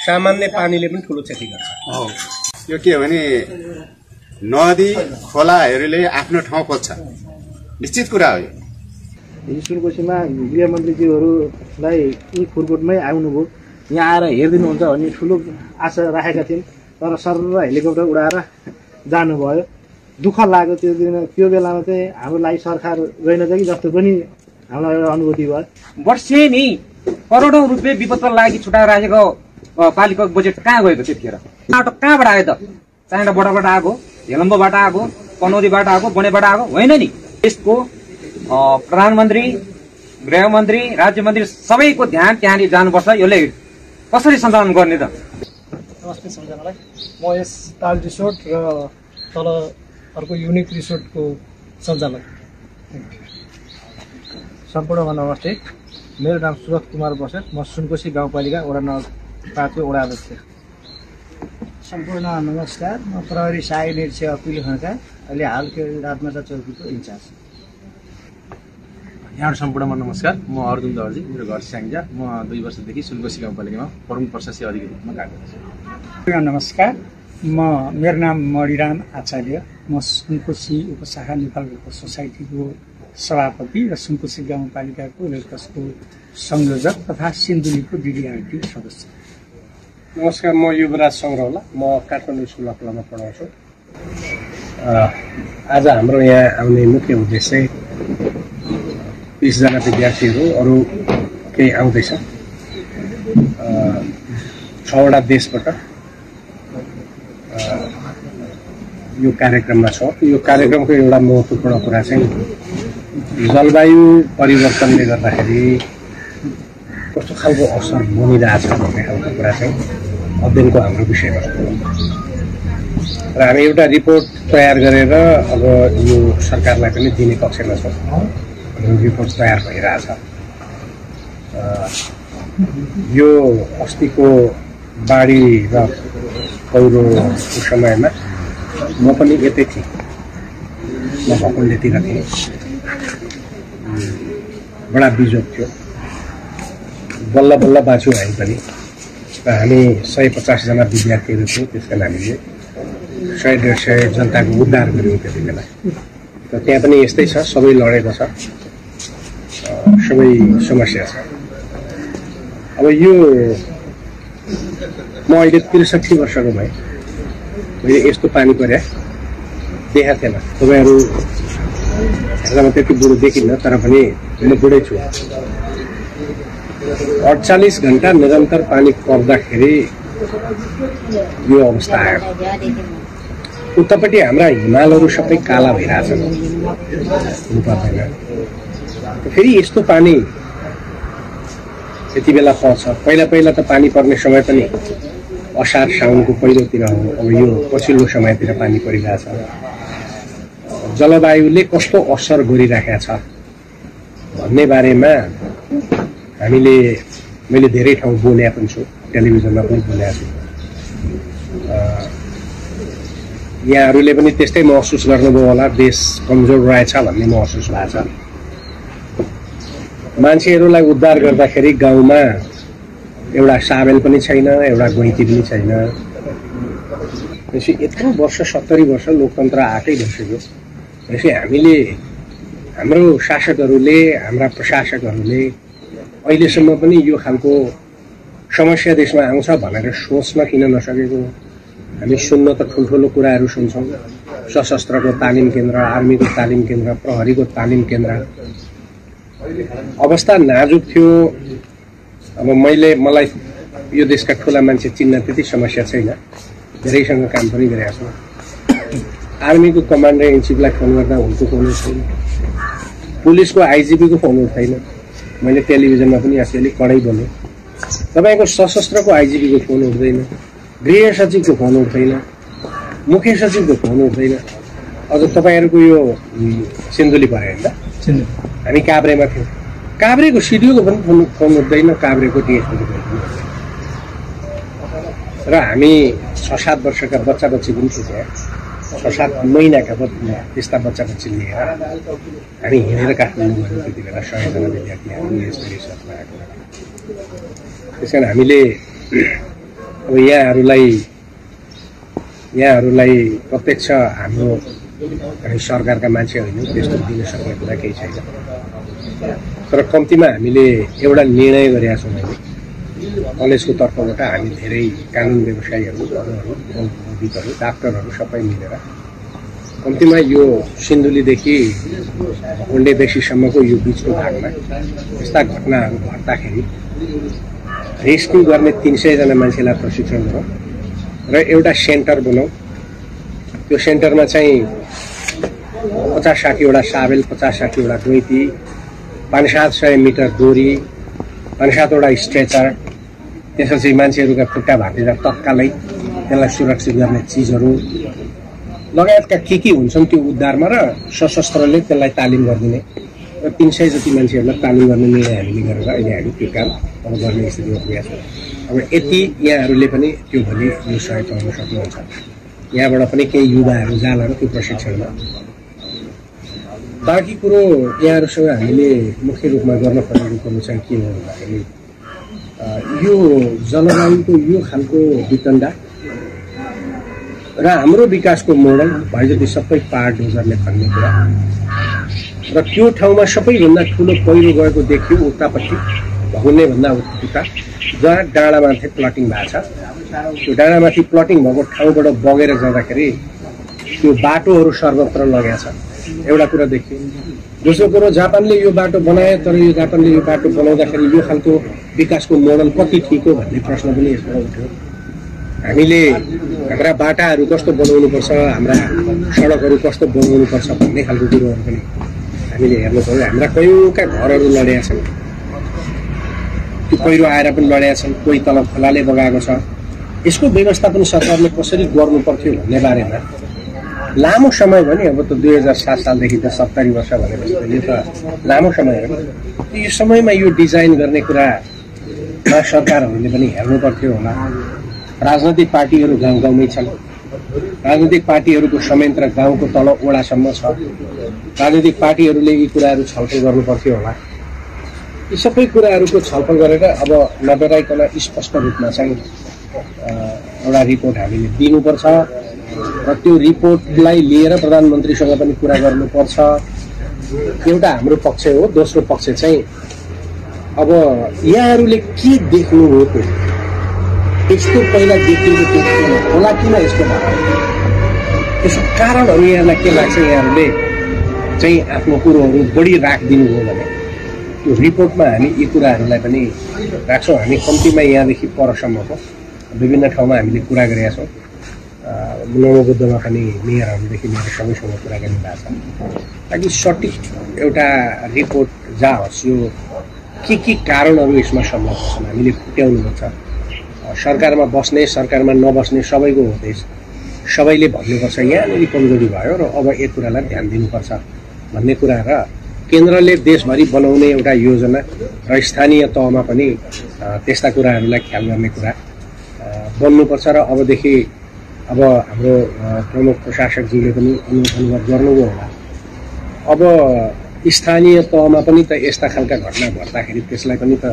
सामान्य पानीले पनि ठुलो क्षति गर्छ। यो के हो भने नदी खोलाहरूले आफ्नो ठाउँ खोज्छ, निश्चित कुरा हो। यो सुनकोसीमा गृहमन्त्रीज्यूहरूलाई यी फुलकोटमै आउनुभयो, यहाँ आएर हेरिदिनुहुन्छ भन्ने ठुलो आशा राखेका थियौँ, तर सरर हेलिकप्टर उडाएर जानुभयो। दुःख लाग्यो त्यो दिन, त्यो बेलामा चाहिँ हाम्रो लागि सरकार रहेनछ कि जस्तो पनि हामीलाई एउटा अनुभूति भयो। वर्षे नि करोडौँ रुपियाँ विपदको लागि छुटाएर राखेको पालिकाको बजेट कहाँ गएको त्यतिखेर? बाटो कहाँबाट आयो त? चाँडाबाट आएको, हेलम्बोबाट आएको, पनौतीबाट आएको, बनेबाट आएको होइन नि। देशको प्रधानमन्त्री, गृहमन्त्री, राज्यमन्त्री सबैको ध्यान त्यहाँनिर जानुपर्छ। यसले कसरी सञ्चालन गर्ने त? नमस्ते सम्झनालाई, म यस ताल रिसोर्ट र तल अर्को युनिक रिसोर्टको सञ्चालक। सम्पूर्णमा नमस्ते, मेरो नाम सुरज कुमार बस्नेत, म सुनकोशी गाउँपालिका वडा नम्बर 5 को वडा अध्यक्ष। सम्पूर्ण नमस्कार, म प्रहरी सहायक निरीक्षक अपिल खड्का, अहिले हाल राजमाता चौकीको इन्चार्ज। यहाँ सम्पूर्णमा नमस्कार, म अर्जुन दर्जी, मेरो घर स्याङ्जा, म 2 वर्षदेखि सुनकोशी गाउँपालिकामा प्रमुख प्रशासकीय अधिकारी रूपमा काम गर्छु। नमस्कार, मेरो नाम मणिराम आचार्य, म सुनकोशी उपशाखा नेपाल रेडक्रस सोसाइटीको सभापति र सुनकोशी गाउँपालिकाको रेडक्रसको संयोजक तथा सिन्धुलीको डिडिआरटी सदस्य। नमस्कार, म युवराज सङ्ग्रौला, म काठमाडौँ स्कुल अफ लमा पढाउँछु। आज हाम्रो यहाँ आउने मुख्य उद्देश्य 20 जना विद्यार्थीहरू, अरू केही आउँदैछ, 6वटा देशबाट यो कार्यक्रममा छ। यो कार्यक्रमको एउटा महत्त्वपूर्ण कुरा चाहिँ जलवायु परिवर्तनले गर्दाखेरि कस्तो खालको असर बनिरहेछ भन्ने खालको कुरा चाहिँ अध्ययनको हाम्रो विषयवस्तु हो। र हामी एउटा रिपोर्ट तयार गरेर अब यो सरकारलाई पनि दिने पक्षमा छौँ। रिपोर्ट तयार भइरहेछ। यो अस्तिको बाढी र पहिरोको समयमा म पनि यतै थिएँ, म भकुण्डेतिर थिएँ। बडा बिजोग थियो, बल्ल बल्ल बाँच्यौँ हामी पनि। र हामी 150 जना विद्यार्थीहरू थियौँ, त्यस कारण हामीले 100-150 जनताको उद्धार गऱ्यौँ त्यति बेला। र त्यहाँ पनि यस्तै छ, सबै लडेको छ, सबै समस्या छ। अब यो म अहिले 63 वर्षको भएँ, मैले यस्तो पानी पर्या देखाएको थिएन। तपाईँहरू हेर्दामा त्यति बुढो देखिन्न, तर पनि म बुढै छु। 48 घण्टा निरन्तर पानी पर्दाखेरि यो अवस्था आयो। उतापट्टि हाम्रा हिमालहरू सबै काला भइरहेछन्, पर्दैन। फेरि यस्तो पानी यति बेला पर्छ। पहिला त पानी पर्ने समय पनि असार साउनको पहिलोतिर हो, अब यो पछिल्लो समयतिर पानी परिरहेछ। जलवायुले कस्तो असर गरिराखेको छ भन्ने बारेमा मैले धेरै ठाउँ बोलेको पनि छु, टेलिभिजनमा पनि बोलेको छु। यहाँहरूले पनि त्यस्तै महसुस गर्नुभयो होला, देश कमजोर रहेछ भन्ने महसुस भएको छ। मान्छेहरूलाई उद्धार गर्दाखेरि गाउँमा एउटा साबेल पनि छैन, एउटा गैँती पनि छैन। त्यसै यत्रो वर्ष 70 वर्ष लोकतन्त्र आएकै भइसक्यो। त्यसै हामीले, हाम्रो शासकहरूले, हाम्रा प्रशासकहरूले अहिलेसम्म पनि यो खालको समस्या देशमा आउँछ भनेर सोच्न किन नसकेको? हामी सुन्न त ठुल्ठुलो कुराहरू सुन्छौँ, सशस्त्रको तालिम केन्द्र, आर्मीको तालिम केन्द्र, प्रहरीको तालिम केन्द्र। अवस्था नाजुक थियो। अब मलाई यो देशका ठुला मान्छे चिन्न त्यति समस्या छैन, धेरैसँग काम पनि गरेको छु। आर्मीको कमान्डर इन चिफलाई फोन गर्दा उनको फोन उठ्दैन, पुलिसको आइजिपीको फोन उठ्दैन। मैले टेलिभिजनमा पनि अलिक कडै बोलेँ। तपाईँको सशस्त्रको आइजिपीको फोन उठ्दैन, गृह सचिवको फोन उठ्दैन, मुख्य सचिवको फोन उठ्दैन। अझ तपाईँहरूको यो सिन्धुली पऱ्यो होइन, हामी काभ्रेमा थियौँ, काभ्रेको सिडिओको पनि फोन उठ्दैन, काभ्रेको टिएसपीको पनि। र हामी 6-7 वर्षका बच्चा बच्ची पनि थियौँ त्यहाँ, 6-7 महिनाका त्यस्ता बच्चा बच्ची लिएर हामी हिँडेर काठमाडौँ गयौँ। त्यति बेला 100 जना विद्यार्थी हामी रिसर्चमा आएको। त्यस कारण हामीले अब यहाँहरूलाई प्रत्यक्ष हाम्रो सरकारका मान्छे होइन त्यस्तो दिन सक्ने कुरा केही छैन। तर कम्तीमा हामीले एउटा निर्णय गरेका छौँ भने कलेजको तर्फबाट हामी धेरै कानुन व्यवसायीहरू बौद्धिकहरू डाक्टरहरू सबै मिलेर कम्तीमा यो सिन्धुलीदेखि ओल्डेबेसीसम्मको यो बिचको भागमा यस्ता घटनाहरू घट्दाखेरि रेस्क्यु गर्ने 300 जना मान्छेलाई प्रशिक्षण गरौँ र एउटा सेन्टर बनाऊ। त्यो सेन्टरमा चाहिँ 50-60 वटा साबेल, 50-60 वटा डोइती, 500-700 मिटर डोरी, 5-7 वटा स्ट्रेचर, त्यसपछि मान्छेहरूका खुट्टा भाँचिँदा तत्कालै त्यसलाई सुरक्षित गर्ने चिजहरू लगायतका के हुन्छन् त्यो उद्धारमा र सशस्त्रले त्यसलाई तालिम गरिदिने र 300 जति मान्छेहरूलाई तालिम गर्ने निर्णय हामीले गरेर अहिले हामी त्यो काम अब गर्ने स्थितिमा पुगेका छौँ। अब यति यहाँहरूले पनि त्यो भोलि यो सहयोग पाउन सक्नुहुन्छ। यहाँबाट पनि केही युवाहरू जाला र त्यो प्रशिक्षणमा। बाँकी कुरो यहाँहरूसँग हामीले मुख्य रूपमा गर्न पर्ने कुरो चाहिँ के हो भन्दाखेरि यो जलवायुको यो खालको वितण्डा र हाम्रो विकासको मोडल भए जति सबै पहाड डोजरले खन्ने कुरा र त्यो ठाउँमा सबैभन्दा ठुलो पहिरो गएको देखियो उतापट्टि भगुन्ने भन्दा उता जहाँ डाँडामाथि प्लटिङ भएको छ। त्यो डाँडामाथि प्लटिङ भएको ठाउँबाट बगेर जाँदाखेरि त्यो बाटोहरू सर्वत्र लगेको छ एउटा कुरा देखियो। दोस्रो कुरो जापानले यो बाटो बनाए तर यो जापानले यो बाटो बनाउँदाखेरि यो खालको विकासको मोडल कति ठिक हो भन्ने प्रश्न पनि यसबाट उठ्यो। हामीले हाम्रा बाटाहरू कस्तो बनाउनुपर्छ, हाम्रा सडकहरू कस्तो बनाउनुपर्छ भन्ने खालको कुरोहरू पनि हामीले हेर्नु पर्यो। हाम्रा कयौँका घरहरू लडेका छन्, त्यो पहिरो आएर पनि लडेका छन्, कोही तल खोलाले बगाएको छ। यसको व्यवस्थापन सरकारले कसरी गर्नु पर्थ्यो भन्ने बारेमा लामो समय भयो नि। अब त 2007 सालदेखि त 70 वर्ष भनेपछि यो त लामो समय हो। यो समयमा यो डिजाइन गर्ने कुरामा सरकारहरूले पनि हेर्नु पर्थ्यो होला। राजनैतिक पार्टीहरू गाउँ गाउँमै छन्, राजनैतिक पार्टीहरूको संयन्त्र गाउँको तल ओडासम्म छ। राजनैतिक पार्टीहरूले यी कुराहरू छलफल गर्नु पर्थ्यो होला। यी सबै कुराहरूको छलफल गरेर अब नडराइकन स्पष्ट रूपमा चाहिँ एउटा रिपोर्ट हामीले दिनुपर्छ र त्यो रिपोर्टलाई लिएर प्रधानमन्त्रीसँग पनि कुरा गर्नुपर्छ। एउटा हाम्रो पक्ष हो। दोस्रो पक्ष चाहिँ अब यहाँहरूले के देख्नुभयो त्यो यस्तो पहिला देखिएको थियो होला किन यस्तो भयो, त्यसको कारणहरू यहाँलाई के लाग्छ? यहाँहरूले चाहिँ आफ्नो कुरोहरू बढी राखिदिनु हो भने त्यो रिपोर्टमा हामी यी कुराहरूलाई पनि राख्छौँ। हामी कम्तीमा यहाँदेखि परसम्मको विभिन्न ठाउँमा हामीले कुरा गरेका छौँ। नवबुद्धमा पनि मेयरहरूदेखि लिएर सबैसँग कुरा गर्ने भएको छ ताकि सठिक एउटा रिपोर्ट जाओस्। यो के कारणहरू यसमा सम्भव छन् हामीले फुट्याउनुपर्छ। सरकारमा बस्ने सरकारमा नबस्ने सबैको हो देश, सबैले भन्नुपर्छ यहाँनिर कमजोरी भयो र अब यो कुरालाई ध्यान दिनुपर्छ भन्ने कुरा र केन्द्रले देशभरि बनाउने एउटा योजना र स्थानीय तहमा पनि त्यस्ता कुराहरूलाई ख्याल गर्ने कुरा बन्नुपर्छ। र अबदेखि अब हाम्रो प्रमुख प्रशासकज्यूले पनि अनुरोध गर्नुभयो होला। अब स्थानीय तहमा पनि त यस्ता खालका घटना घट्दाखेरि त्यसलाई पनि त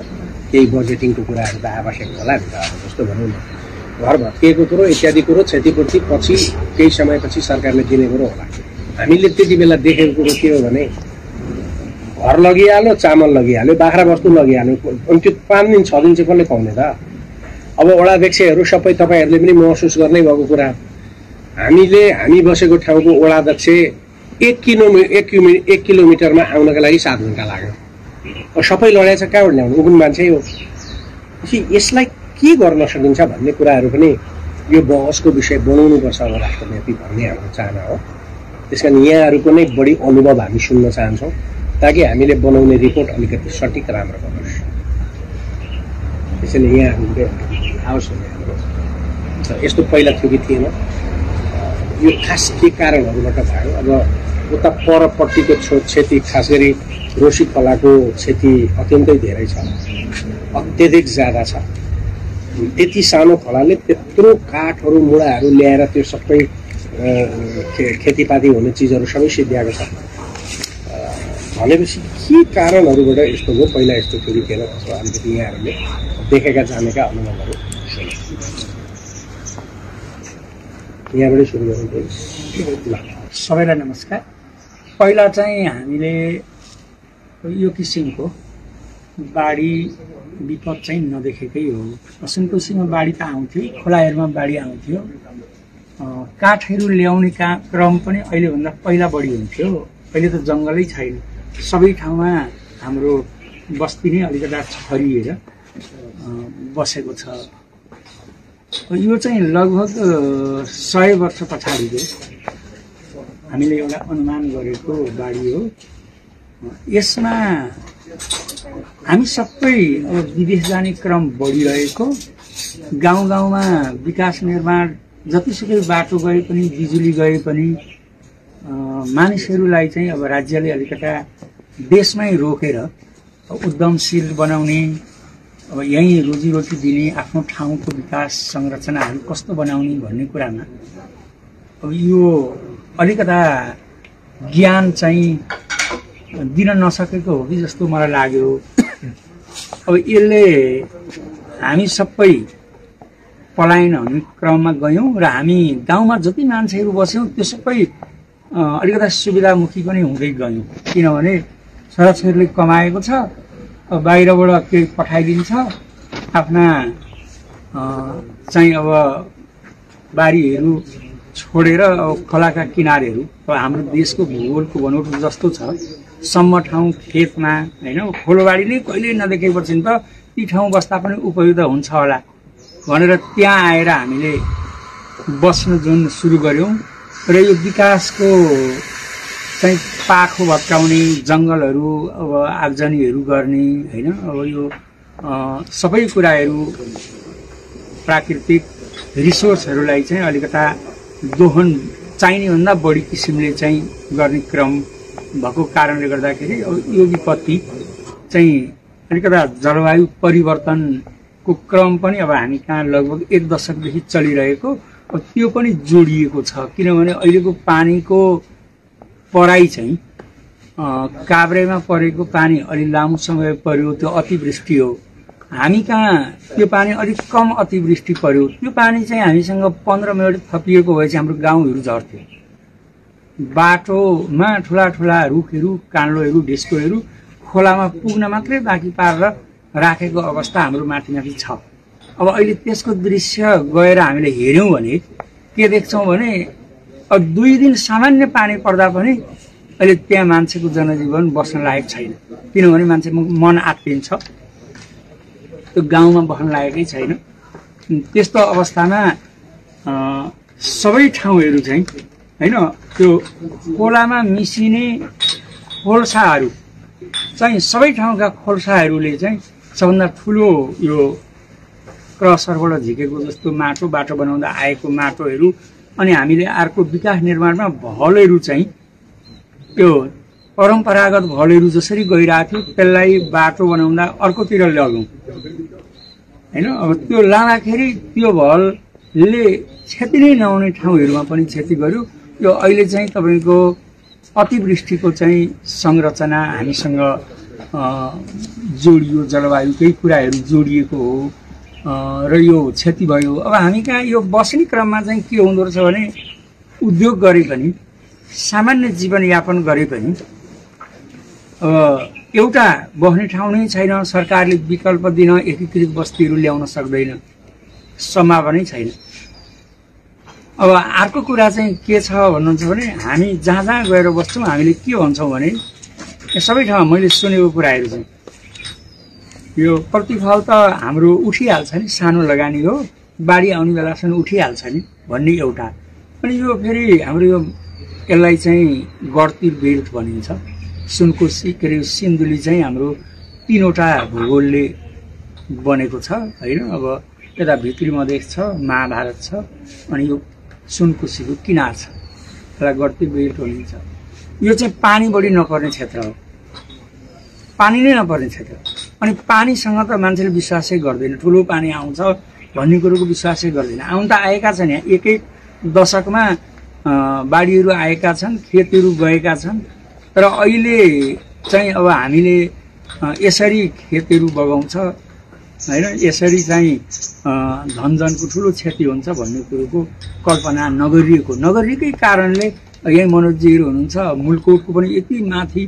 केही बजेटिङको कुराहरू त आवश्यक होला नि त। जस्तो भनौँ न घर भत्किएको कुरो इत्यादि कुरो क्षतिपूर्ति पछि केही समयपछि सरकारले दिने कुरो होला। हामीले त्यति बेला देखेको कुरो के हो भने घर लगिहाल्यो, चामल लगिहाल्यो, बाख्रा वस्तु लगिहाल्यो, अनि त्यो 5 दिन 6 दिन चाहिँ कसले पाउने त? अब वडाध्यक्षहरू सबै तपाईँहरूले पनि महसुस गर्नै भएको कुरा। हामी बसेको ठाउँको वडाध्यक्ष 1 किलोमिटरमा आउनका लागि 7 घन्टा लाग्यो। सबै लडेछ कहाँबाट ल्याउनु? ऊ पनि मान्छे हो। यसलाई के गर्न सकिन्छ भन्ने कुराहरू पनि यो बहसको विषय बनाउनुपर्छ अब राष्ट्रव्यापी भन्ने हाम्रो चाहना हो। त्यसकारण यहाँहरूको नै बढी अनुभव हामी सुन्न चाहन्छौँ ताकि हामीले बनाउने रिपोर्ट अलिकति सठिक राम्रो बनोस्। त्यसैले यहाँहरूले आवश्यक हुन्छ। यस्तो पहिला थियो कि थिएन, यो खास के कारणहरूबाट भयो? अब उता परपट्टिको क्षति खास गरी रोशी खोलाको क्षति अत्यन्तै धेरै छ, अत्यधिक ज्यादा छ। त्यति सानो खोलाले त्यत्रो काठहरू मुढाहरू ल्याएर त्यो सबै खेतीपाती हुने चिजहरू सबै सिद्ध्याएको छ भनेपछि के कारणहरूबाट यस्तो हो? पहिला यस्तो थियो कि थिएन? अलिकति यहाँहरूले देखेका जानेका अनुभवहरू यहाँबाटै सुरु गर्नु। सबैलाई नमस्कार। पहिला चाहिँ हामीले यो किसिमको बाढी विपद चाहिँ नदेखेकै हो। सुनकोसीमा बाढी त आउँथ्यो, खोलाहरूमा बाढी आउँथ्यो, काठहरू ल्याउने क्रम पनि अहिलेभन्दा पहिला बढी हुन्थ्यो। अहिले त जङ्गलै छैन, सबै ठाउँमा हाम्रो बस्ती नै अलिकता छरिएर बसेको छ। यो चाहिँ लगभग 100 वर्ष पछाडिको हामीले एउटा अनुमान गरेको बाढी हो। यसमा हामी सबै अब विदेश जाने क्रम बढिरहेको, गाउँ गाउँमा विकास निर्माण जतिसुकै बाटो गए पनि, बिजुली गए पनि मानिसहरूलाई चाहिँ अब राज्यले अलिकता देशमै रोकेर उद्यमशील बनाउने, अब यहीँ रोजीरोटी दिने, आफ्नो ठाउँको विकास संरचनाहरू कस्तो बनाउने भन्ने कुरामा अब यो अलिकता ज्ञान चाहिँ दिन नसकेको हो कि जस्तो मलाई लाग्यो। अब यसले हामी सबै पलायन हुने क्रममा गयौँ र हामी गाउँमा जति मान्छेहरू बस्यौँ त्यो सबै अलिकता सुविधामुखी पनि हुँदै गयौँ। किनभने छोराछोरीले कमाएको छ, अब बाहिरबाट केही पठाइदिन्छ, आफ्ना चाहिँ अब बारीहरू छोडेर अब खोलाका किनारहरू, अब हाम्रो देशको भूगोलको बनोट जस्तो छ, सम्म ठाउँ खेतमा होइन, खोलबाडी नै कहिले नदेखेपछि त ती ठाउँ बस्दा पनि उपयुक्त हुन्छ होला भनेर त्यहाँ आएर हामीले बस्न जुन सुरु गऱ्यौँ र यो विकासको चाहिँ पाखो भत्काउने, जङ्गलहरू अब आगजनीहरू गर्ने होइन, अब यो सबै कुराहरू प्राकृतिक रिसोर्सहरूलाई चाहिँ अलिकता दोहन चाहिने भन्दा बढी किसिमले चाहिँ गर्ने क्रम भएको कारणले गर्दाखेरि अब यो विपत्ति चाहिँ अलिकता जलवायु परिवर्तनको क्रम पनि अब हामी कहाँ लगभग 1 दशकदेखि चलिरहेको, अब त्यो पनि जोडिएको छ। किनभने अहिलेको पानीको पराई चाहिँ काभ्रेमा परेको पानी अलि लामो समय पर्यो, त्यो अतिवृष्टि हो। हामी कहाँ त्यो पानी अलिक कम अतिवृष्टि पर्यो, त्यो पानी चाहिँ हामीसँग 15 मिनट थपिएको भए चाहिँ हाम्रो गाउँहरू झर्थ्यो। बाटोमा ठुला ठुला रुखहरू, काण्डोहरू, ढिस्कोहरू खोलामा पुग्न मात्रै बाँकी पारेर राखेको अवस्था हाम्रो माथि छ। अब अहिले त्यसको दृश्य गएर हामीले हेऱ्यौँ भने के देख्छौँ भने अब 2 दिन सामान्य पानी पर्दा पनि अहिले त्यहाँ मान्छेको जनजीवन बस्न लायक छैन। किनभने मान्छे मन आत्तिन्छ, त्यो गाउँमा बस्न लायकै छैन। त्यस्तो अवस्थामा सबै ठाउँहरू चाहिँ होइन, त्यो खोलामा मिसिने खोल्साहरू चाहिँ सबै ठाउँका खोल्साहरूले चाहिँ सबभन्दा ठुलो यो क्रसरबाट झिकेको जस्तो बाटो बनाउँदा आएको माटोहरू, अनि हामीले अर्को विकास निर्माणमा भलहरू चाहिँ त्यो परम्परागत भलहरू जसरी गइरहेको थियो त्यसलाई बाटो बनाउँदा अर्कोतिर लग्यौँ होइन। अब त्यो लाँदाखेरि त्यो भलले क्षति नै नहुने ठाउँहरूमा पनि क्षति गर्यो। यो अहिले चाहिँ तपाईँको अतिवृष्टिको चाहिँ संरचना हामीसँग जोडियो, जलवायुकै कुराहरू जोडिएको हो र यो क्षति भयो। अब हामी कहाँ यो बस्ने क्रममा चाहिँ के हुँदो रहेछ भने उद्योग गरे पनि, सामान्य जीवनयापन गरे पनि एउटा बस्ने ठाउँ नै छैन। सरकारले विकल्प दिन एकीकृत बस्तीहरू ल्याउन सक्दैन, सम्भावनै छैन। अब अर्को कुरा चाहिँ के छ भन्नुहुन्छ भने हामी जहाँ जहाँ गएर बस्छौँ हामीले के भन्छौँ भने सबै ठाउँमा मैले सुनेको कुराहरू चाहिँ यो प्रतिफल त हाम्रो उठिहाल्छ नि, सानो लगानी हो, बाढी आउने बेलासम्म उठिहाल्छ नि भन्ने एउटा। अनि यो फेरि हाम्रो यो यसलाई चाहिँ गढतीर बेल्ट भनिन्छ। सुनकोशी के अरे सिन्धुली चाहिँ हाम्रो 3वटा भूगोलले बनेको छ होइन। अब यता भित्री मधेस छ, महाभारत छ, अनि यो सुनकोशीको किनार छ, यसलाई गढतीर बेल्ट भनिन्छ। यो चाहिँ पानी बढी नपर्ने क्षेत्र हो, पानी नै नपर्ने क्षेत्र। अनि पानीसँग त मान्छेले विश्वासै गर्दैन, ठुलो पानी आउँछ भन्ने कुरोको विश्वासै गर्दैन। आउन त आएका छन्, यहाँ 1-1 दशकमा बाढीहरू आएका छन्, खेतहरू गएका छन्। तर अहिले चाहिँ अब हामीले यसरी खेतहरू बगाउँछ, होइन। यसरी चाहिँ धनजनको ठुलो क्षति हुन्छ भन्ने कुरोको कल्पना नगरिएकै कारणले यही मनोजजीहरू हुनुहुन्छ, मुलकोटको पनि यति माथि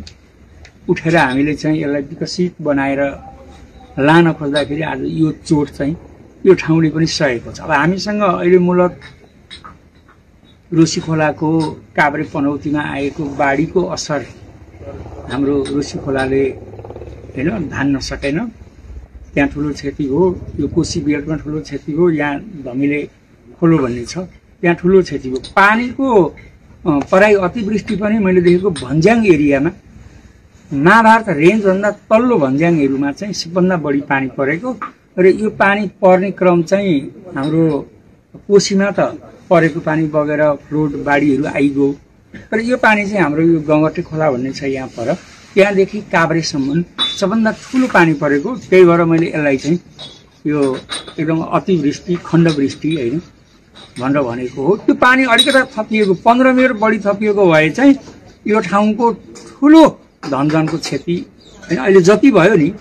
उठेर हामीले चाहिँ यसलाई विकसित बनाएर लान खोज्दाखेरि आज यो चोट चाहिँ यो ठाउँले पनि सहेको छ। अब हामीसँग अहिले मूलत रोसी खोलाको काभ्रे पनौतीमा आएको बाढीको असर हाम्रो रोसी खोलाले होइन धान्न सकेन, त्यहाँ ठुलो क्षति हो। यो कोशी बेल्टमा ठुलो क्षति हो, यहाँ धमिले खोलो भन्ने छ त्यहाँ ठुलो क्षति हो। पानीको पराई अतिवृष्टि पनि मैले देखेको भन्ज्याङ एरियामा महाभारत रेन्जभन्दा तल्लो भन्ज्याङहरूमा चाहिँ सबभन्दा बढी पानी परेको र यो पानी पर्ने क्रम चाहिँ हाम्रो कोशीमा त परेको पानी बगेर फ्लोड बाढीहरू आइगयो, तर यो पानी चाहिँ हाम्रो यो गङ्गटे खोला भन्ने छ यहाँ पर, त्यहाँदेखि काभ्रेसम्म सबभन्दा ठुलो पानी परेको। त्यही भएर मैले यसलाई चाहिँ यो एकदम अतिवृष्टि खण्डवृष्टि होइन भनेर भनेको हो। त्यो पानी अलिकता थपिएको 15 मिटर बढी थपिएको भए चाहिँ यो ठाउँको ठुलो धनजनको क्षति होइन अहिले जति भयो नि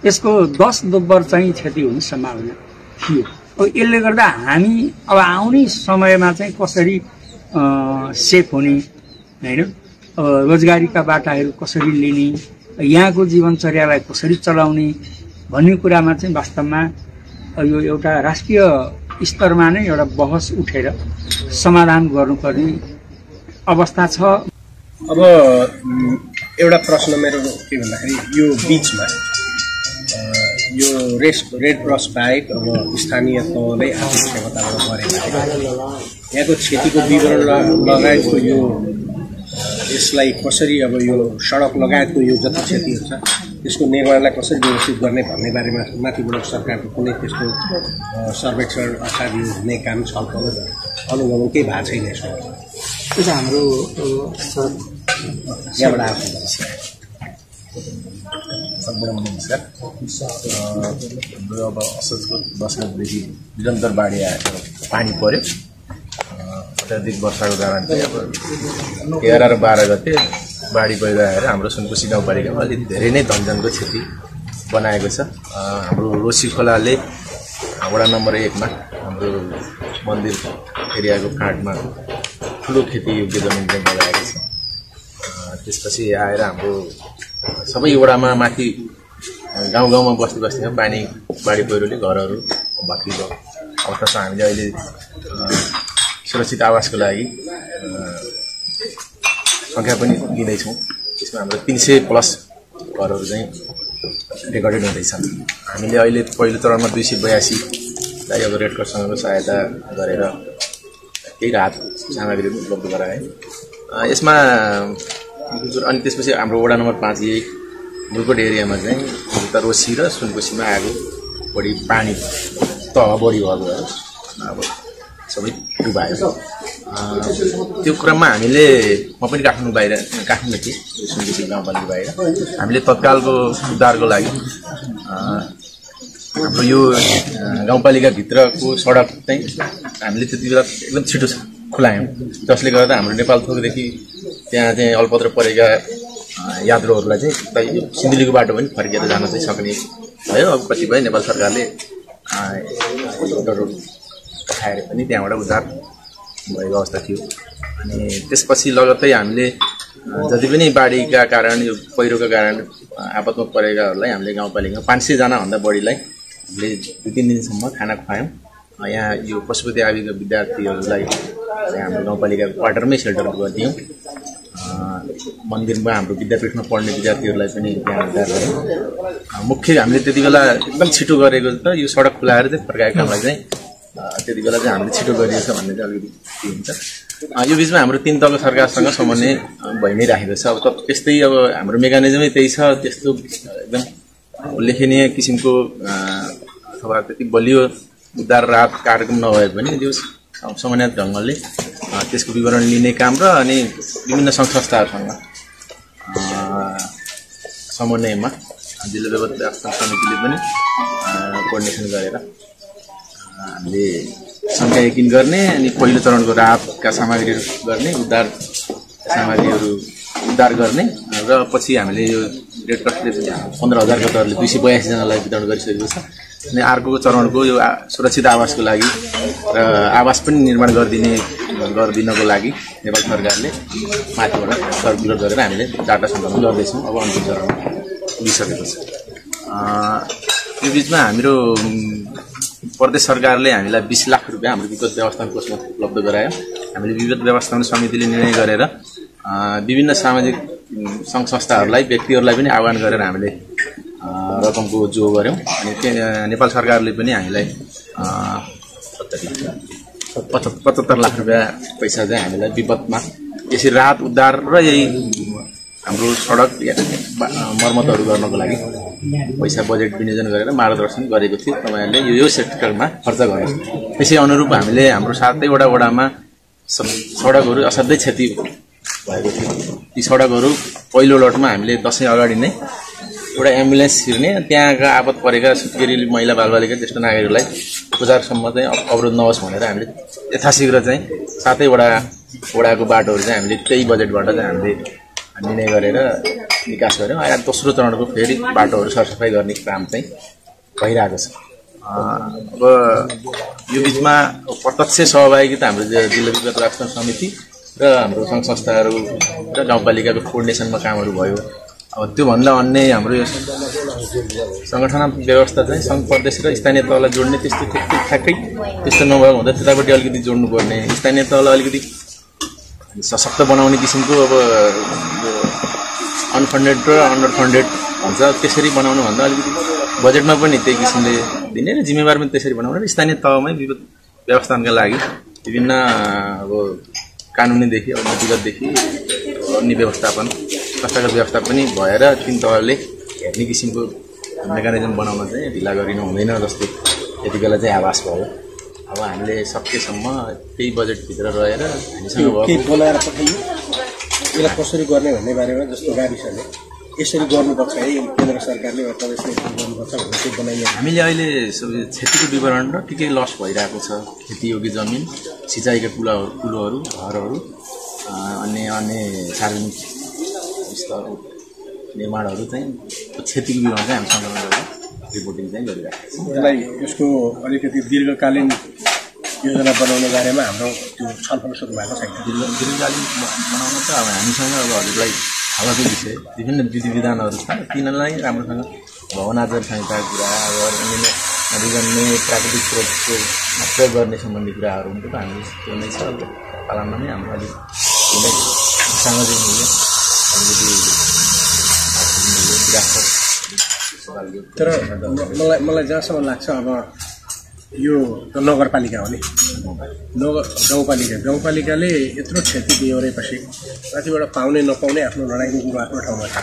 यसको 10 दोब्बर चाहिँ क्षति हुने सम्भावना थियो। अब यसले गर्दा हामी अब आउने समयमा चाहिँ कसरी सेफ हुने होइन, रोजगारीका बाटाहरू कसरी लिने, यहाँको जीवनचर्यालाई कसरी चलाउने भन्ने कुरामा चाहिँ वास्तवमा यो एउटा राष्ट्रिय स्तरमा नै एउटा बहस उठेर समाधान गर्नुपर्ने अवस्था छ। अब एउटा प्रश्न मेरो के भन्दाखेरि यो बिचमा यो रेड क्रस बाहेक अब स्थानीय तहले आफ्नो क्षमताबाट गरेको यहाँको क्षतिको विवरण लगायतको यो यसलाई कसरी अब यो सडक लगायतको यो जति क्षतिहरू छ त्यसको निर्माणलाई कसरी व्यवस्थित गर्ने भन्ने बारेमा माथिबाट सरकारको कुनै त्यस्तो सर्वेक्षण अर्थात् यो हुने काम छलफल अनुगमन केही भएको छैन। त्यो त हाम्रो यहाँबाट आएको नमस्कार। हाम्रो अब असोजको 10 गतेदेखि निरन्तर बाढी आएर पानी पर्यो। अत्याधिक वर्षाको कारण चाहिँ अब 11 र 12 गते बाढी पहिरो आएर हाम्रो सुनकोशी गाउँपालिकामा अलिकति धेरै नै धनजनको क्षति बनाएको छ। हाम्रो रोसी खोलाले वडा नम्बर 1 मा हाम्रो मन्दिर एरियाको काठमा ठुलो खेतीयोग्य जमिन चाहिँ लगाएको छ। त्यसपछि आएर हाम्रो सबै वडामा माथि गाउँ गाउँमा बस्ती बस्तीमा पानी बाढी पहिरोले घरहरू भत्किएको अवस्था छ। हामीले अहिले सुरक्षित आवासको लागि सङ्ख्या पनि लिँदैछौँ। त्यसमा हाम्रो 300+ घरहरू चाहिँ रेकर्डेड हुँदैछन्। हामीले अहिले पहिलो चरणमा 282 लाई अब रेड क्रससँगको सहायता गरेर केही राहत सामग्रीहरू उपलब्ध गराए। यसमा अनि त्यसपछि हाम्रो वडा नम्बर 5 यही मुलकोट एरियामा चाहिँ उता रोसी र सुनकोशीमा आएको बढी पानी तह बढी भएको भएर अब सबै डुबायो। त्यो क्रममा हामीले म पनि काठमाडौँ थिएँ सुनकोशी गाउँपालिका बाहिर। हामीले तत्कालको उद्धारको लागि हाम्रो यो गाउँपालिकाभित्रको सडक चाहिँ हामीले त्यति बेला एकदम छिटो खुलायौँ, जसले गर्दा हाम्रो नेपाल थोकदेखि त्यहाँ चाहिँ अल्पत्र परेका यात्रुहरूलाई चाहिँ सिन्धुलीको बाटो पनि फर्किएर जान चाहिँ सक्ने भयो। अब कतिपय नेपाल सरकारले रोड पठाएर पनि त्यहाँबाट उद्धार भएको अवस्था थियो। अनि त्यसपछि लगत्तै हामीले जति पनि बाढीका कारण यो पहिरोका कारण आपतमा परेकाहरूलाई हामीले गाउँपालिकामा 500 जनाभन्दा बढीलाई हामीले 2-3 दिनसम्म खाना खुवायौँ। यहाँ यो पशुपति आदिका विद्यार्थीहरूलाई हाम्रो गाउँपालिकाको क्वार्टरमै सेल्टर गरिदियौँ। मन्दिरमा हाम्रो विद्यापीठमा पढ्ने विद्यार्थीहरूलाई पनि त्यहाँ उद्धार गऱ्यौँ। मुख्य हामीले त्यति बेला एकदम छिटो गरेको त यो सडक खुलाएर चाहिँ फर्काएको कामलाई चाहिँ त्यति बेला चाहिँ हामीले छिटो गरिएको छ भन्ने चाहिँ अलिकति हुन्छ। यो बिचमा हाम्रो 3 तहको सरकारसँग समन्वय भइ नै राखेको छ। अब त्यस्तै अब हाम्रो मेकानिजमै त्यही छ, त्यस्तो एकदम उल्लेखनीय किसिमको अथवा त्यति बलियो उद्धार राहत कार्यक्रम नभए पनि त्यो सामान्य ढङ्गले त्यसको विवरण लिने काम र अनि विभिन्न सङ्घ-संस्थाहरूसँग समन्वयमा जिल्ला व्यवस्थापन समितिले पनि कोअर्डिनेसन गरेर हामीले सङ्ख्या यकिन गर्ने अनि पहिलो चरणको राहतका सामग्रीहरू गर्ने, उद्धार सामग्रीहरू उद्धार गर्ने र पछि हामीले यो रेड क्रसले 15,000 का दरले 282 जनालाई वितरण गरिसकेको छ। अनि अर्को चरणको यो सुरक्षित आवासको लागि र आवास पनि निर्माण गरिदिनको लागि नेपाल सरकारले माथिबाट सर्कुलर गरेर हामीले डाटा सङ्कलन गर्दैछौँ। अब अन्तिम चरणमा पुगिसकेको छ। यो बिचमा हाम्रो प्रदेश सरकारले हामीलाई 20 लाख रुपियाँ हाम्रो विपद व्यवस्थापन कोषमा उपलब्ध गरायो। हामीले विपद व्यवस्थापन समितिले निर्णय गरेर विभिन्न सामाजिक सङ्घ संस्थाहरूलाई व्यक्तिहरूलाई पनि आह्वान गरेर हामीले रकमको जो गऱ्यौँ। अनि नेपाल सरकारले पनि हामीलाई 75 लाख रुपियाँ पैसा चाहिँ हामीलाई विपदमा यसरी राहत उद्धार र यही हाम्रो सडक मर्मतहरू गर्नको लागि पैसा बजेट विनियोजन गरेर मार्गदर्शन गरेको थियो। तपाईँहरूले यो सेक्टरमा खर्च गर्नुहोस्। त्यसै अनुरूप हामीले हाम्रो 7वटा वडामा सडकहरू असाध्यै क्षति भएको थियो। ती सडकहरू पहिलो लटमा हामीले दसैँ अगाडि नै एउटा एम्बुलेन्स छिर्ने, त्यहाँका आपत परेका सुत्केरी महिला बालबालिका ज्येष्ठ नागरिकहरूलाई उपचारसम्म चाहिँ अवरोध नहोस् भनेर हामीले यथाशीघ्र चाहिँ 7वटा वडाको बाटोहरू चाहिँ हामीले त्यही बजेटबाट चाहिँ हामीले निर्णय गरेर विकास गऱ्यौँ। अहिले दोस्रो चरणको फेरि बाटोहरू सरसफाइ गर्ने काम चाहिँ भइरहेको छ। अब यो बिचमा प्रत्यक्ष सहभागिता हाम्रो जिल्ला विपद व्यवस्थापन समिति र हाम्रो सङ्घ संस्थाहरू र गाउँपालिकाको कोअर्डिनेसनमा कामहरू भयो। अब त्योभन्दा अन्य हाम्रो यो सङ्गठन व्यवस्था चाहिँ सङ्घ प्रदेश र स्थानीय तहलाई जोड्ने त्यस्तो ठ्याक्कै त्यस्तो नभएको हुँदा त्यतापट्टि अलिकति जोड्नुपर्ने, स्थानीय तहलाई अलिकति सशक्त बनाउने किसिमको अब अनफन्डेड र अन्डर फन्डेड भन्छ त्यसरी बनाउनु भन्दा अलिकति बजेटमा पनि त्यही किसिमले दिने र जिम्मेवार पनि त्यसरी बनाउने र स्थानीय तहमै विपद व्यवस्थापनका लागि विभिन्न अब कानुनीदेखि अब नीतिगतदेखि अन्य व्यवस्थापन संस्थागत व्यवस्थापन पनि भएर तीन तहले हेर्ने किसिमको मेकानिजम बनाउन चाहिँ ढिला गरिनु हुँदैन जस्तो यति बेला चाहिँ आभास भयो। अब हामीले सकेसम्म त्यही बजेटभित्र रहेर हामीसँग केही बनाएर पठाइयो यसलाई कसरी गर्ने भन्ने बारेमा जस्तो गाविसले यसरी गर्नुपर्छ है केन्द्र सरकारले वा प्रदेशले गर्नुपर्छ भन्ने चाहिँ बनाइयो। हामीले अहिले क्षतिको विवरण र के लस भइरहेको छ, खेतीयोग्य जमिन, सिँचाइका कुलोहरू, घरहरू, अन्य सार्वजनिक स्थल निर्माणहरू चाहिँ क्षतिको विवरण चाहिँ हामी सङ्कलन गरेर रिपोर्टिङ चाहिँ गरिरहेको छौँ। यसलाई यसको अलिकति दीर्घकालीन योजना बनाउने बारेमा हाम्रो त्यो छलफल सुरु भएको छैन। दीर्घकालीन बनाउन त अब हामीसँग अब हजुरलाई हावाको विषय विभिन्न विधि विधानहरू छ, तिनीहरूलाई राम्रोसँग भवन आचार संहिताको कुरा, अब नदीजन्य प्राकृतिक स्रोतको प्रयोग गर्ने सम्बन्धी कुराहरू हुन्छ त हामी त्यो नै छ। पालनमा नै हाम्रो अलिक सामाजिक मूल्य तर मलाई जहाँसम्म लाग्छ अब यो त नगरपालिका हो नि, गाउँपालिकाले यत्रो क्षति बिहोरेपछि कतिबाट पाउने नपाउने आफ्नो लडाइँको कुरो आफ्नो ठाउँमा छ।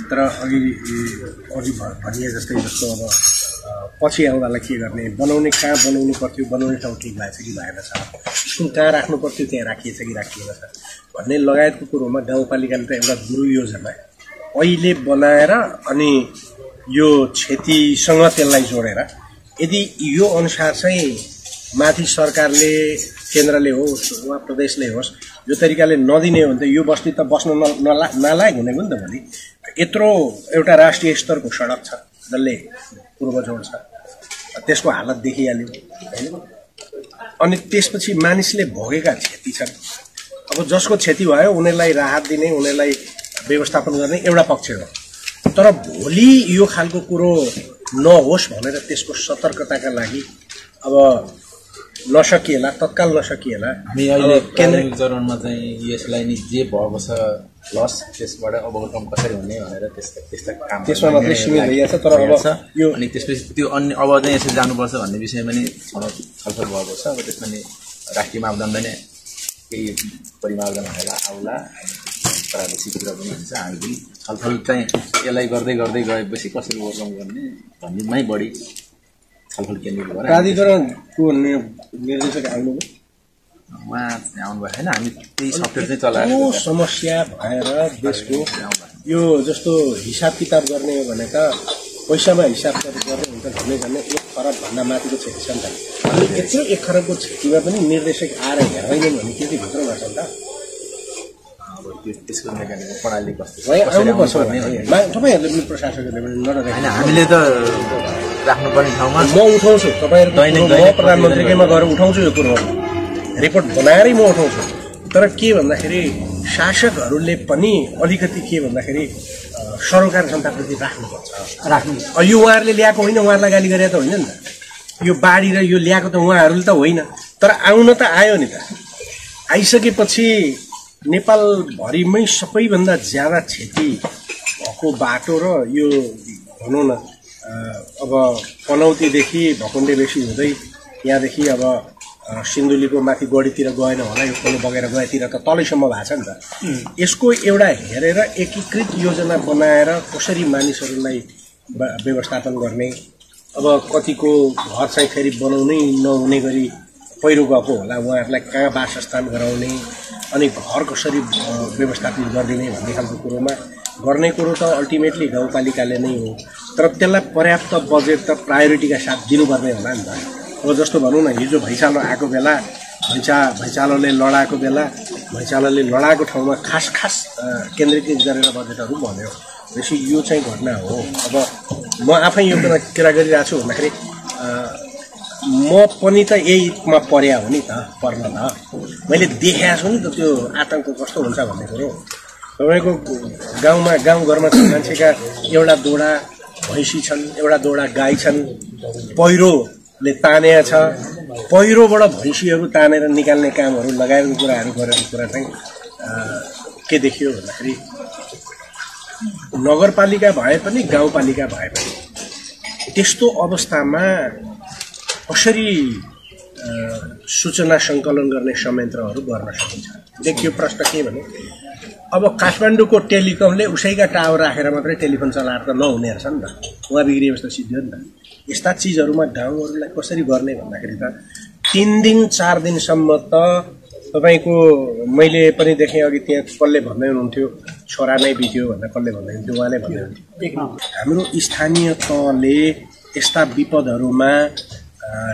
तर अघि भनिए जस्तो अब पछि आउँदालाई के गर्ने, बनाउने कहाँ बनाउनु पर्थ्यो, बनाउने ठाउँ ठिक भएछ कि भएन छ, स्कुल कहाँ राख्नु पर्थ्यो त्यहाँ राखिएछ कि राखिएन छ भन्ने लगायतको कुरोमा गाउँपालिकाले त एउटा गुरु योजना अहिले बनाएर अनि यो क्षतिसँग त्यसलाई जोडेर यदि यो अनुसार चाहिँ माथि सरकारले केन्द्रले होस् वा प्रदेशले होस् यो तरिकाले नदिने हो भने त यो बस्ती त बस्न नलायक हुने हो नि त। भोलि यत्रो एउटा राष्ट्रिय स्तरको सडक छ जसले पूर्व जोड्छ, त्यसको हालत देखिहाल्यो होइन। अनि त्यसपछि मानिसले भोगेका क्षति छन्। अब जसको क्षति भयो उनीहरूलाई राहत दिने, उनीहरूलाई व्यवस्थापन गर्ने एउटा पक्ष हो। तर भोलि यो खालको कुरो नहोस् भनेर त्यसको सतर्कताका लागि अब नसकिएला, तत्काल नसकिएला हामी अहिले केन्द्रीय चरणमा चाहिँ यसलाई नि जे भएको छ लस त्यसबाट अवगम कसरी हुने भनेर त्यस्ता काम त्यसमा मात्रै सीमित भइरहेछ। तर अब यो अनि त्यसपछि त्यो अन्य अब चाहिँ यसरी जानुपर्छ भन्ने विषयमा नि छलफल भएको छ। अब त्यसमा नि राष्ट्रिय मापदण्ड नै केही परिमार्जन आउला प्रादेशिक कुरा पनि हुन्छ। हामी पनि छलफल चाहिँ यसलाई गर्दै गएपछि कसरी ओभरकम गर्ने भन्नेमै बढी छलफल केन्द्रित भएर प्राधिकरणको निर्देशक आउनुभयो, उहाँ आउनुभएको छैन। हामी त्यही सफ्टवेयर चाहिँ चलाएर यो समस्या भएर देशको यो जस्तो हिसाब किताब गर्ने हो भने त पैसामा हिसाब गर्ने हुन्छ, झन्डै 1 खरबभन्दा माथिको क्षति छ नि त। यत्रो 1 खरबको क्षतिमा पनि निर्देशक आएर हेर्दैनन् भने के भित्रमा छ नि त। त्यसको मेकानिजम प्रणाली कस्तो आउनुपर्छ तपाईँहरूले पनि प्रशासकहरूले पनि होइन। हामीले त राख्नुपर्ने ठाउँमा म उठाउँछु तपाईँहरूको म प्रधानमन्त्रीकैमा गएर उठाउँछु यो कुरो रिपोर्ट बनाएरै म उठाउँछु तर के भन्दाखेरि शासकहरूले पनि अलिकति के भन्दाखेरि सरोकार जनताप्रति राख्नुपर्छ यो उहाँहरूले ल्याएको होइन उहाँहरूलाई गाली गरे त होइन नि त यो बाढी र यो ल्याएको त उहाँहरूले त होइन तर आउन त आयो नि त आइसकेपछि नेपालभरिमै सबैभन्दा ज्यादा क्षति भएको बाटो र यो भनौँ न अब पनौतीदेखि भकुण्डे बेसी हुँदै यहाँदेखि अब सिन्धुलीको माथि गढीतिर गएन होला यो खोलो बगेर गएतिर त तलैसम्म भएको छ नि त यसको एउटा हेरेर एकीकृत योजना बनाएर कसरी मानिसहरूलाई व्यवस्थापन गर्ने अब कतिको घर चाहिँ फेरि बनाउनै नहुने गरी पहिरो गएको होला उहाँहरूलाई कहाँ वासस्थान गराउने अनि घर कसरी व्यवस्थापित गरिदिने भन्ने खालको कुरोमा गर्ने कुरो त अल्टिमेटली गाउँपालिकाले नै हो तर त्यसलाई पर्याप्त बजेट त प्रायोरिटीका साथ दिनुपर्ने होला नि त अब जस्तो भनौँ न हिजो भैँचालो आएको बेला भैँचालोले लडाएको बेला भैँचालोले लडाएको ठाउँमा खास केन्द्रीकृत गरेर बजेटहरू भन्यो भनेपछि यो चाहिँ घटना हो अब म आफै यो कुरा गरिरहेको छु भन्दाखेरि म पनि त यहीमा पर्या हो नि त पर्न त मैले देखाएको छु नि त त्यो आतङ्क कस्तो हुन्छ भन्ने कुरो तपाईँको गाउँघरमा मान्छेका एउटा दोडा भैँसी छन् एउटा दोडा गाई छन् पहिरोले तानेको छ पहिरोबाट भैँसीहरू तानेर निकाल्ने कामहरू लगाएको कुराहरू गरेको कुरा चाहिँ के देखियो भन्दाखेरि नगरपालिका भए पनि गाउँपालिका भए पनि त्यस्तो अवस्थामा कसरी सूचना सङ्कलन गर्ने संयन्त्रहरू गर्न सकिन्छ देखियो प्रश्न के भने अब काठमाडौँको टेलिकमले उसैका टावर राखेर मात्रै टेलिफोन चलाएर त नहुने रहेछ नि त उहाँ बिग्रिएपछि त सिद्धि हो नि त यस्ता चिजहरूमा गाउँहरूलाई कसरी गर्ने भन्दाखेरि त 3 दिन 4 दिनसम्म त तपाईँको मैले पनि देखेँ अघि त्यहाँ कसले भन्दै हुनुहुन्थ्यो छोरा नै बित्यो भनेर कसले भन्दै हुन्थ्यो उहाँले भन्दै हुन्थ्यो हाम्रो स्थानीय तहले यस्ता विपदहरूमा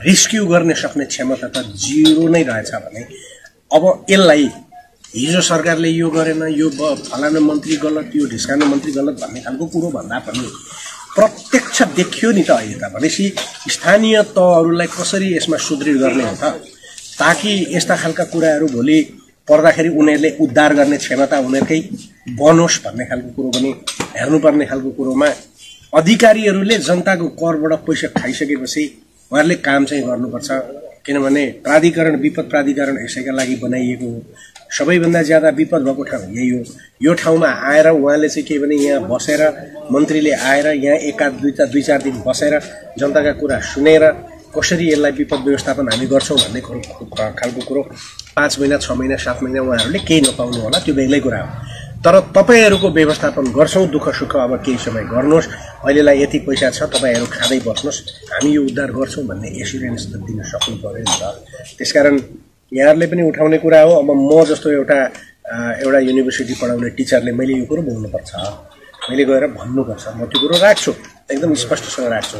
रेस्क्यु गर्ने सक्ने क्षमता त जिरो नै रहेछ भने अब यसलाई हिजो सरकारले यो गरेन यो फलाना मन्त्री गलत यो ढिस्काना मन्त्री गलत भन्ने खालको कुरो भन्दा पनि प्रत्यक्ष देखियो नि त अहिले त भनेपछि स्थानीय तहहरूलाई कसरी यसमा सुदृढ गर्ने हो त ताकि यस्ता खालका कुराहरू भोलि पर्दाखेरि उनीहरूले उद्धार गर्ने क्षमता उनीहरूकै बनोस् भन्ने खालको कुरो पनि हेर्नुपर्ने खालको कुरोमा अधिकारीहरूले जनताको करबाट पैसा खाइसकेपछि उहाँहरूले काम चाहिँ गर्नुपर्छ किनभने प्राधिकरण विपद प्राधिकरण यसैका लागि बनाइएको हो सबैभन्दा ज्यादा विपद भएको ठाउँ यही हो यो ठाउँमा आएर उहाँले चाहिँ के भने यहाँ बसेर मन्त्रीले आएर यहाँ दुई चार दिन बसेर जनताका कुरा सुनेर कसरी यसलाई विपद व्यवस्थापन हामी गर्छौँ भन्ने खालको कुरो 5 महिना 6 महिना 7 महिना उहाँहरूले केही नपाउनु होला त्यो बेग्लै कुरा हो तर तपाईहरूको व्यवस्थापन गर्छौँ दुःख सुख अब केही समय गर्नुहोस् अहिलेलाई यति पैसा छ तपाईहरू खाँदै बस्नुहोस् हामी यो उद्धार गर्छौँ भन्ने एस्युरेन्स त दिन सक्नु पर्यो नि त त्यसकारण यहाँहरूले पनि उठाउने कुरा हो अब म जस्तो एउटा युनिभर्सिटी पढाउने टिचरले मैले यो कुरो बोल्नुपर्छ मैले गएर भन्नुपर्छ म त्यो कुरो राख्छु एकदम स्पष्टसँग राख्छु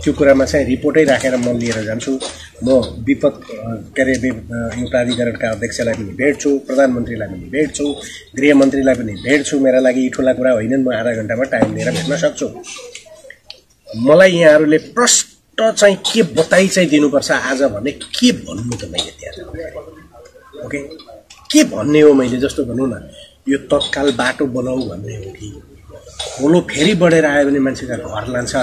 त्यो कुरामा चाहिँ रिपोर्टै राखेर म लिएर जान्छु म विपद के अरे यो प्राधिकरणका अध्यक्षलाई पनि भेट्छु प्रधानमन्त्रीलाई पनि भेट्छु गृहमन्त्रीलाई पनि भेट्छु मेरा लागि ठुला कुरा होइनन् म आधा घण्टामा टाइम लिएर भेट्न सक्छु मलाई यहाँहरूले प्रश्न चाहिँ के बताइ चाहिँ दिनुपर्छ आज भने के भन्नु त मैले त्यहाँ ओके के भन्ने हो मैले जस्तो भनौँ न यो तत्काल बाटो बनाऊ भन्ने हो कि खोलो फेरि बढेर आयो भने मान्छेका घर लान्छ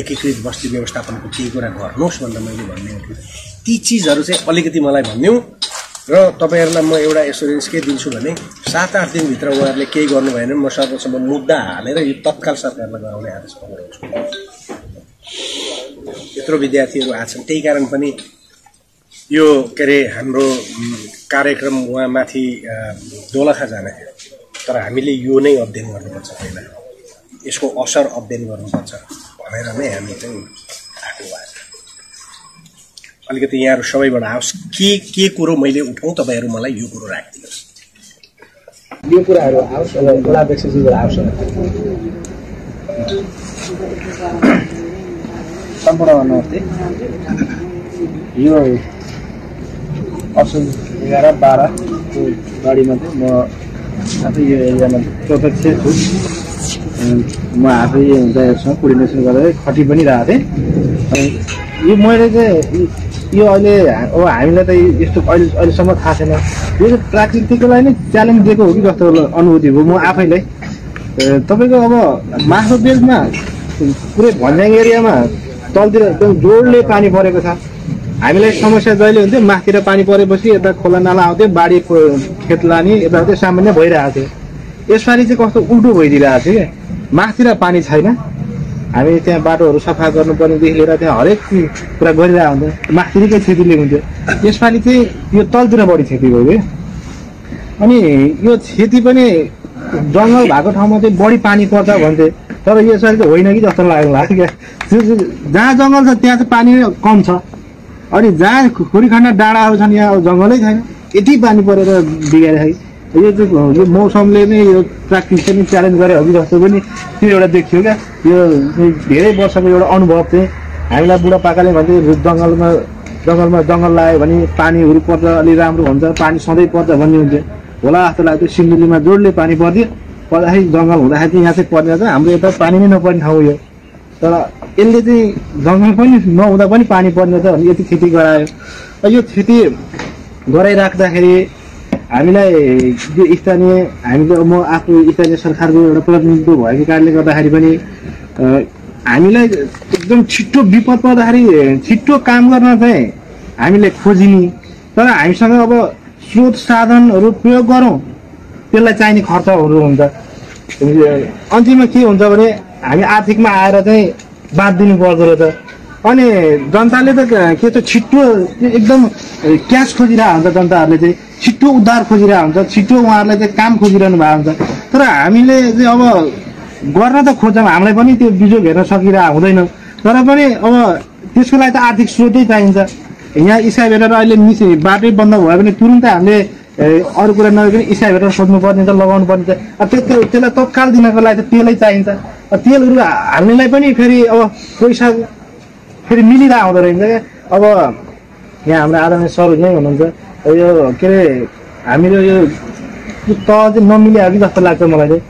एकीकृत बस्ती व्यवस्थापनको केही कुरा गर्नुहोस् भनेर मैले भन्ने हो कि ती चिजहरू चाहिँ अलिकति मलाई भनिदिउँ र तपाईँहरूलाई म एउटा एस्योरेन्स के दिन्छु भने 7-8 दिनभित्र उहाँहरूले केही गर्नु भएन म सर्वसम्म मुद्दा हालेर यो तत्काल सरकारलाई गराउने आदेश गर्छु यत्रो विद्यार्थीहरू आछन् त्यही कारण पनि यो के अरे हाम्रो कार्यक्रम उहाँ माथि दोलखा जाने तर हामीले यो नै अध्ययन गर्नुपर्छ पहिला यसको असर अध्ययन गर्नुपर्छ भनेर नै हामी चाहिँ आएको भएर अलिकति यहाँहरू सबैबाट आओस् के कुरो मैले उठाउँ तपाईँहरू मलाई यो कुरो राखिदिनुहोस् यो कुराहरू आओस् जिल्लाध्यक्षज्यूबाट आओस् सम्पूर्ण नमस्ते यो असोज 11-12 को गाडीमा चाहिँ म आफै यो एरियामा प्रत्यक्ष छु म आफै दाइहरूसँग कोर्डिनेसन गरेर खटी पनि रहेको थिएँ। अनि यो मैले चाहिँ यो अहिले अब हामीलाई त यस्तो अहिलेसम्म थाहा छैन, यो चाहिँ प्राकृतिकलाई नै च्यालेन्ज दिएको हो कि जस्तो अनुभूति भयो म आफैलाई। तपाईँको अब माथिल्लो बेल्टमा पुरै भन्ज्याङ एरियामा तलतिर एकदम जोडले पानी परेको छ। हामीलाई समस्या जहिले हुन्थ्यो माथितिर पानी परेपछि यता खोला नाला आउँथ्यो, बाढी खेत लाने यताउति सामान्य भइरहेको थियो। यसपालि चाहिँ कस्तो उल्टो भइदिरहेको थियो क्या, माथितिर पानी छैन, हामी त्यहाँ बाटोहरू सफा गर्नुपर्नेदेखि लिएर त्यहाँ हरेक कुरा गरिरहेको हुन्थ्यो, माथितिरकै क्षतिले हुन्थ्यो। यसपालि चाहिँ यो तलतिर बढी क्षति भयो क्या। अनि यो क्षति पनि जङ्गल भएको ठाउँमा चाहिँ बढी पानी पर्छ भन्थे, तर यसपालि चाहिँ होइन कि जस्तो लाग्यो क्या। जहाँ जङ्गल छ त्यहाँ चाहिँ पानी कम छ, अनि जहाँ खोरीखण्ड डाँडाहरू छन् यहाँ जङ्गलै छैन, यति पानी परेर बिगाइराख्यो। यो चाहिँ यो मौसमले नै यो प्राकृतिक नै च्यालेन्ज गरे हो कि जस्तो पनि त्यो एउटा देखियो क्या। यो धेरै वर्षको एउटा अनुभव चाहिँ हामीलाई बुढापाकाले भन्थे जङ्गलमा जङ्गल लाग्यो भने पानीहरू पर्छ अलि राम्रो हुन्छ, पानी सधैँ पर्छ भन्ने हुन्थ्यो होला जस्तो लाग्थ्यो। सिन्धुलीमा जोडले पानी पर्दाखेरि जङ्गल हुँदाखेरि यहाँ चाहिँ पर्ने छ, हाम्रो यता पानी नै नपर्ने ठाउँ यो। तर यसले चाहिँ जङ्गल पनि नहुँदा पनि पानी पर्ने छ भने यति क्षति गरायो। यो क्षति गराइराख्दाखेरि हामीलाई यो स्थानीय हामीले म आफू स्थानीय सरकारको एउटा प्रतिनिधित्व भएको कारणले गर्दाखेरि पनि हामीलाई एकदम छिट्टो विपद पर्दाखेरि छिट्टो काम गर्न चाहिँ हामीले खोजिने, तर हामीसँग अब स्रोत साधनहरू प्रयोग गरौँ त्यसलाई चाहिने खर्चहरू हुन्छ। अन्तिममा के हुन्छ भने हामी आर्थिकमा आएर चाहिँ बाँधिदिनु पर्दो रहेछ। अनि जनताले त के छ छिट्टो एकदम क्यास खोजिरहेको हुन्छ, जनताहरूले चाहिँ छिट्टो उद्धार खोजिरहेको हुन्छ, छिट्टो उहाँहरूलाई चाहिँ काम खोजिरहनु भएको हुन्छ। तर हामीले चाहिँ अब गर्न त खोज्छौँ, हामीलाई पनि त्यो बिजोग हेर्न सकिरहेको हुँदैन, तर पनि अब त्यसको लागि त आर्थिक स्रोतै चाहिन्छ। यहाँ इस्काभेटर अहिले बाटै बन्द भयो भने तुरुन्तै हामीले अरू कुरा नगरिकन इस्काभेटर सोध्नु पर्ने छ, लगाउनु पर्ने छ। त्यसलाई तत्काल दिनको लागि त तेलै चाहिन्छ। तेलहरू हाल्नेलाई पनि फेरि अब पैसा फेरि मिलिरहेको हुँदो रहेछ क्या। अब यहाँ हाम्रो आदरणीय सर यहीँ हुनुहुन्छ, यो के अरे हामीहरू यो तह चाहिँ नमिले कि जस्तो लाग्छ मलाई चाहिँ।